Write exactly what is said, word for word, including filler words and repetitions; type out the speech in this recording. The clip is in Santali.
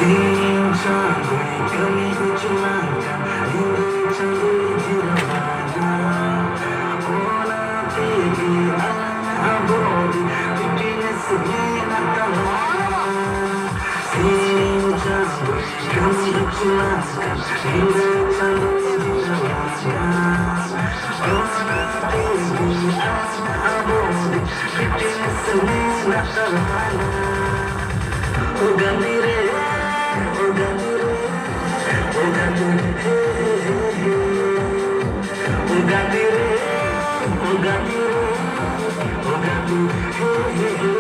ᱥᱤᱧ ᱪᱟᱸᱫᱚᱭ ᱠᱟᱹᱢᱤ ᱦᱚᱪᱚᱣᱟᱱ ᱠᱟᱱ, ᱧᱤᱫᱟᱹ ᱪᱟᱸᱫᱚᱭ ᱡᱤᱨᱟᱹᱣᱟᱱᱟ᱾ ᱚᱱᱟ ᱛᱮᱜᱮ ᱟᱞᱟᱝ ᱟᱵᱚ ᱫᱚ fitness ᱢᱮᱱᱟᱜ ᱛᱟᱵᱚᱱᱟ᱾ ᱥᱤᱧ ᱪᱟᱸᱫᱚᱭ ᱠᱟᱹᱢᱤ ᱦᱚᱪᱚᱣᱟᱱ ᱠᱟᱱ, ᱧᱤᱫᱟᱹ ᱪᱟᱸᱫᱚᱭ ᱡᱤᱨᱟᱹᱣᱟᱱᱟ᱾ ᱚᱱᱟ ᱛᱮᱜᱮ ᱟᱞᱟᱝ ᱟᱵᱚ ᱫᱚ fitness ᱢᱮᱱᱟᱜ ᱛᱟᱵᱚᱱᱟ᱾ ᱳ ᱜᱟᱛᱮ ᱨᱮ, ᱳ ᱜᱟᱛᱮ ᱨᱮ, ᱳ ᱜᱟᱛᱮ ᱨᱮ, ᱦᱮ, ᱦᱮ, ᱦᱮ, ᱦᱮ᱾ ᱳ ᱜᱟᱛᱮ ᱨᱮ, ᱳ ᱜᱟᱛᱮ ᱨᱮ, ᱳ ᱜᱟᱛᱮ, ᱦᱮ, ᱦᱮ, ᱦᱮ᱾